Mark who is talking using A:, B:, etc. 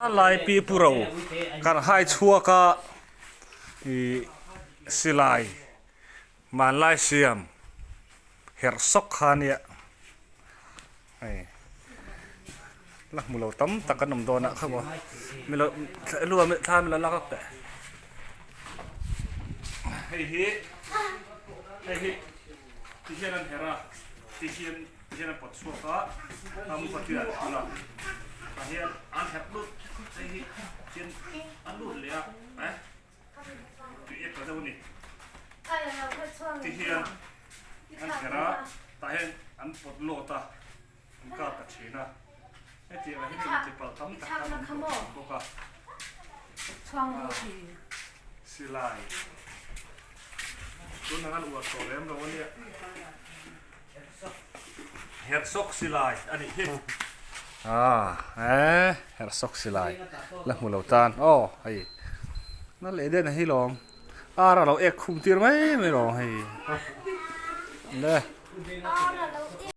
A: A lai pi pu ro kan hai chhuak a ih silai hmanlai siam herh sawk kha ania hei la hmu lo tam tak an awm dawn ah kha maw milo thla milo lak lak teh hei hi hei hi ti hian an herh a ti hian. Hian a pawt chhuak a, a mu pathia a thul a, tah hian an herh lut hei hi hian a lut leh a eh tui ek ta deuh a ni ti hian an herh a tah hian an pawt lawt a an kap ta thin a hetiang ah hian hei ti palh tam tak khan an pawt thin bawk a silai tunah an uar tawh lem lo a nia. Herhsawk silai a nih hi. Ah eh herhsawk silai la hmu lo tan aw hei na leh den hi lawm ar a lo ek khum tir mai mai lawm hei le
B: Ar a lo.